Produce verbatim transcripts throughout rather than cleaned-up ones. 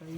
Ka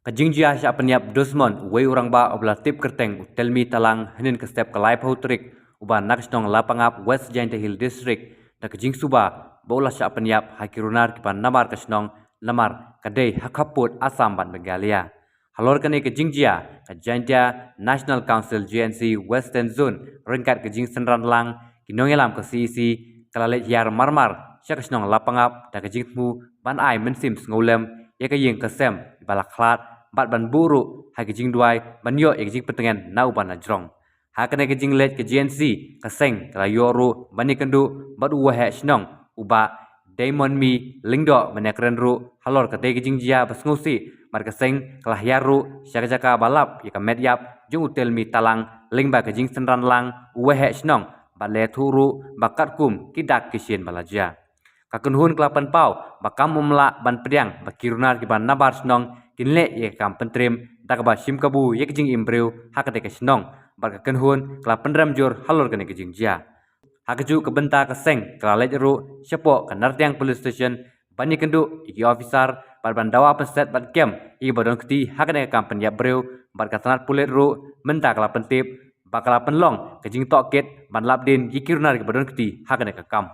jingjia shah pynïap dusmon uwei u rangbah uba la tip kyrteng u Telmi Talang hynnin ka step ka laiphew tarik, uba na ka shnong Lapangap, West Jaintia Hills District, da ka jingsuba ba u la shah pynïap ha ki runar kiba namar ka shnong, namar ka dei ha khappud Assam bad Meghalaya. Halor kane ka jingjia, ka Jaintia National Council, J N C, Western Zone, ryngkat ka jingsynran lang ki nongïalam ka C E C, ka la leit hiar marmar sha ka shnong Lapangap da ka jingthmu ban ai mynsiem sngewlem ïa ka ïing ka sem ba la khlad, bad ban buh ruh ha ka jingduwai ban ïoh ïa ka jingpyntngen na uba na jrong. Ha kane ka jingleit ka J N C, ka seng ka la ïoh ruh ban ïakynduh bad u waheh shnong, u Bah Diamond Mi Lyngdoh, ban ïakren ruh halor katei ka jingjia ba sngewsih, bad ka seng ka la hiar ruh sha ka jaka ba lap ïa ka met ïap jong u Telmi Talang lyngba ka jingsynran lang u waheh shnong, bad la ïathuh ruh ba katkum ki dak ki shin ba la jia. Ka kynhun ka la pynpaw ba kam ym lah ban pdiang ba ki runar kiba nabar shnong kin leh ïa ka kam pyntriem da kaba shim kabu ïa ka jingim briew ha katei ka shnong, bad ka kynhun ka la pynrem jur halor kane ka jingjia. Ha kajuh ka bynta ka seng ka la leit ruh shapoh ka Nartiang Police Station ban ïakynduh ïa ki officer bad ban dawa pynset bad kem ïa kiba don kti ha kane ka kam pynïap briew, bad ka tnat pulit ruh mynta ka la pyntip ba ka la pynlong ka jingtohkit ban lap dien ïa ki runar kiba don kti ha kane ka kam.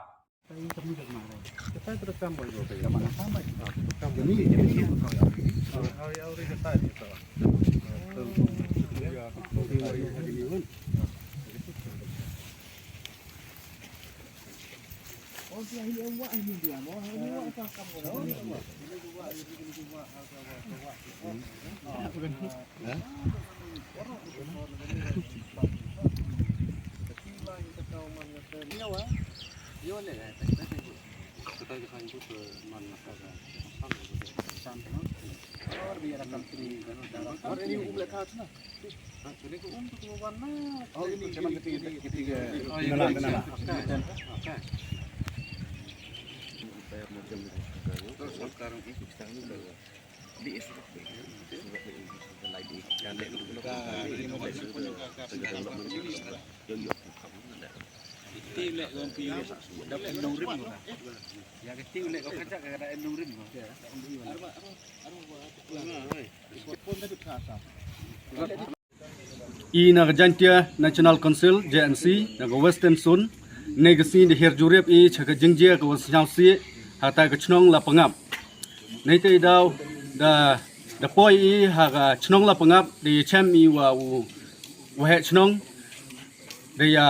I na ka Jaintia National Council, J N C, na ka Western Zone, ne ka sngi da hiar jurip i cha ka jingjia ka wa sñiaw si ha ta ka chnong Lapangap. Nei te i daw da, da poi i ha ka chnong Lapangap, da i chem i wa u, wa heh chnong, da ya,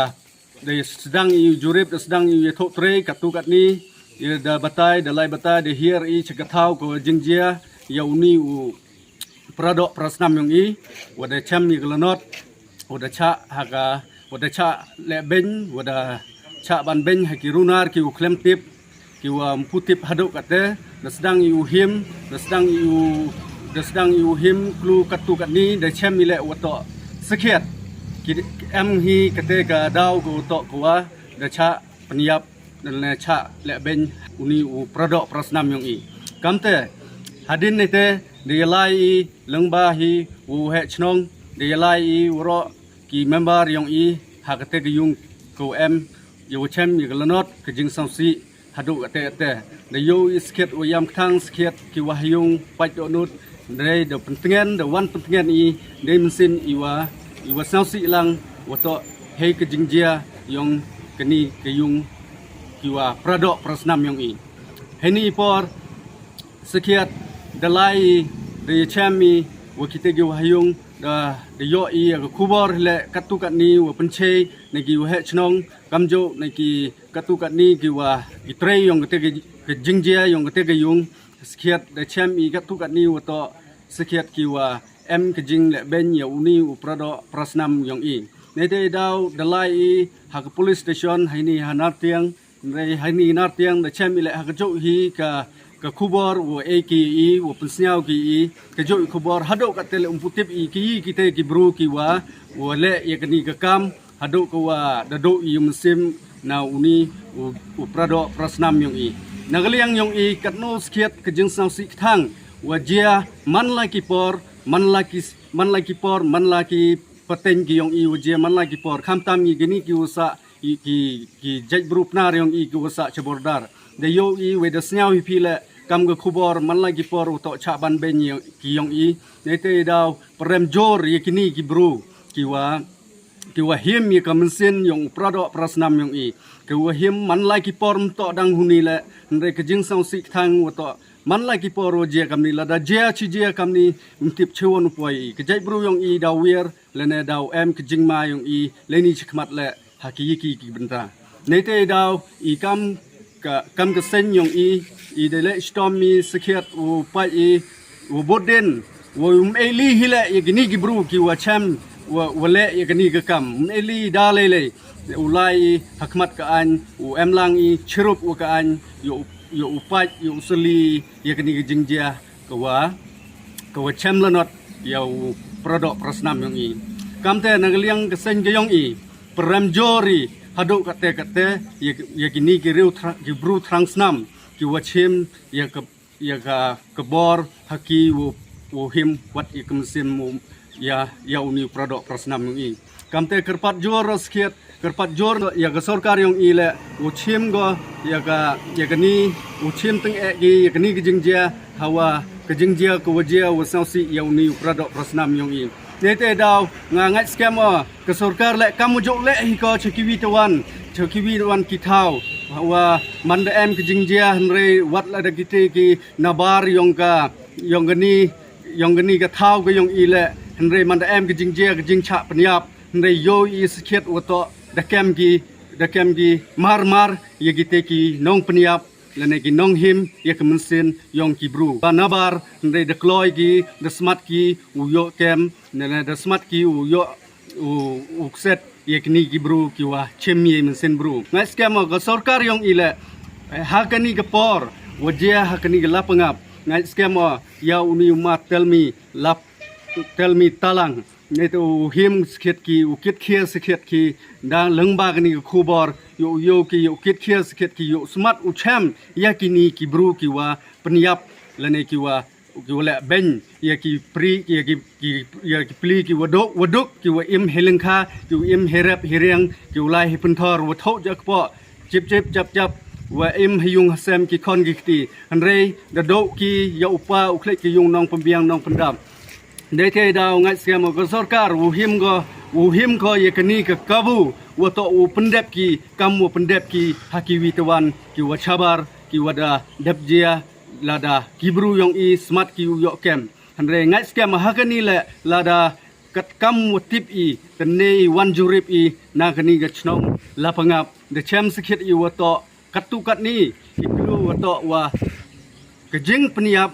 da ya sdang i jurip, da sdang i ya thok trei, katu katni, ya da batai, da lai batai, da hiar i cha ka thaw ka jingjia, ya uni u pradok prasnam yong i, wa da chem i ka lanot, wa da cha ha ka, wa da cha leh beng, wa da cha ban beng ha ki runar ki u khlem tip, ki wa mpu tip haduk kate, da sdang i u him, da sdang i u, da sdang i u him klu katu katni, da chem i leh wa toh sakhiat. Ki em hi kate ka daw ka wa toh ka wa, da cha pynyap, da ne cha leh beng uni u pradok prasnam yong i. Kamte, hadin ne te, da ya lai i, lengba hi, u heh chnong, da ya lai i, u ro, ki member yong i, ha kate ka yung ka wa em, ya wa chem, ya ka lanot, ka jingsngewsih, haduk kate kate. Da yoh i sakhiat wa yam ktang sakhiat ki wa ha yung pait doh nud, da da pyntngen, da wan pyntngen i, da mynsiem i wa, i wa sngewsih lang, wa toh hei ka jingjia yong kani ka yung ki wa pradok prasnam yong i. Hei ni i por, sakhiat, da lai i, da ya chem i, wa kite ki wa ha yung, da, da yoh i, ya ka khubor leh katu katni, wa pynchei, na ki wa heh chnong, kamjooh, na ki katu katni ki wa ki trei yong kate ka, ka jingjia yong kate ka yung, sakhiat da chem i katu katni wa toh sakhiat ki wa em ka jingleh beng ya uni u pradok prasnam yong i. Nei te i daw da lai i ha ka police station, ha ini ha Nartiang, nei ha ini Nartiang da chem i leh ha ka jooh hi ka, ka khubor wa e ki i, wa pynsñiaw ki i, ka jooh i khubor, haduk kate leh um pu tip i ki i kite ki bru ki wa, wa leh ya kani ka kam, haduk ka wa da duh i mynsiem na uni u, u pradok prasnam yong i. Na ka liang yong i katno sakhiat ka jingsngewsih ktang wa jia man la ki por, man la ki, man la ki por, man la ki pateng ki yong i wa jia man la ki por, khamtam ngi kini ki wa sah, i ki, ki jait bru Pnar yong i ki wa sah cha border. Da yoh i wei da sniaw hi phi le kam ka khubor man la ki por u toh chah ban beng ki yong i. Neite daw pyrem jur ya kini ki bru ki wa, ki wa him ya ka mynsiem yong u pradoh prasnam yong i, ki wa him man la ki por mtoh dang huni le, hynrei ka jingsngewsih thang wa toh man la ki por wa jia kamni, lada jia chi jia kamni, mtip chewon u poi i. Ka jait bru yong i daw wir lane daw em ka jingma yong i leini chi khmat le ha ki yiki ki bynta. Neite daw i kam ka, kam ka seng yong i, i da le stom mi sakhiat u pait i, u budin, u um eli hi le ya kini ki bru ki wa chem wa, wa le ya kini ka kam. Um eli da le le u lai i ha khmat ka ain, u em lang i chirup wa ka ain, yo, yo u pait, yo u seli ya kini ki jingjia ka wa, ka wa chem lanot ya u pradoh prasnam yong i. Kamte na ka liang ka seng ka yong i pyrem jur i haduh kate kate ya, ya kini ki riu tra-, ki bru thrang snam ki wa chim ya ka, ya ka, ka bor ha ki wa, wa him wat ya ka mynsiem wa ya, ya uni u pradoh prasnam yong i. Kamte kyrpad jur ro sakhiat, kyrpad jur ya ka sorkar yong i le u chim go ya ka, ya kani u chim teng e ki ya kani ka jingjia ha wa ka jingjia ka wa jia wa sngewsih ya uni u pradoh prasnam yong i. Neite daw nga ngait skhem o ka sorkar le kam u jok le hi ko cha kiwi tawan, cha kiwi tawan ki thaw wa man da em ka jingjia, hynrei wat la da kite ki nabar yong ka, yong kani, yong kani ka thaw ka yong i le, hynrei man da em ka jingjia ka jingchah pynyap, hynrei yo i sakhiat wa toh da kem ki, da kem ki mar mar ya kite ki nong pynyap lane ki nong him ya ka mynsiem yong ki bru. Ba nabar hynrei da kloi ki, da smat ki u yo kem, lane da smat ki u yo u, u kset ya kini ki bru ki wa chim ya mynsiem bru. Ngait skhem o ka sorkar yong i le, eh, ha kani ka por wa jia ha kani ka lapangap, ngait skhem o ya uni u ma Telmi lap, Telmi Talang. Neite u him sakhiat ki, u kit khia sakhiat ki da lyngba kani ka khubor, yo, yo ki, yo kit khia sakhiat ki, yo smat u chem ya kini ki bru ki wa pynyap lane ki wa, ki wa le beng ya ki pri, ya ki, ki, ya ki pli ki wa duk, wa duk, ki wa im hi lyngkha, ki wa im hi rep hi riang, ki wa lai hi pynthor, wa thoh ja kpoh chip chip chap chap, wa im ha yung ha sem ki khon ki kti. Hynrei da doh ki ya u pa u khlieh ki yung nong pynbiang nong pyndap. Neite daw ngait skhem o ka sorkar u him ko, u him ko ya kani ka kabu wa toh u pyndep ki kam wa pyndep ki ha kiwi tawan ki wa chabar ki wa da dep jia, lada ki bru yong i smat ki u yo kem. Hynrei ngait skhem ha kani le lada kat kam wa tip i, tene i wan jurip i na kani ka chnong lapangap, da chem sakhiat i wa toh katto katne i klu wa toh wa ka jingpynyap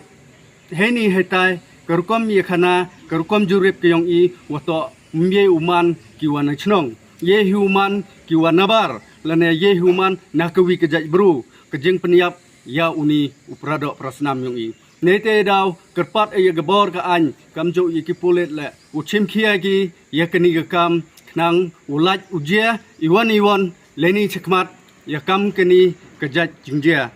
heini hetai, ka rukom ya khana, ka rukom jurip ka yong i wa toh mye u man ki wa na chnong, ye hi u man ki wa nabar, lane ye hi u man na kawi ka jait bru, ka jingpynyap ya uni u pradoh prasnam yong i. Neite daw kyrpad ya ka bor ka ain, kam jok ya ki pulit le u chim khia ki ya kani ka kam, khnang u lait u jia i wan i wan leini chi khmat ya kam kani ka jait jingjia.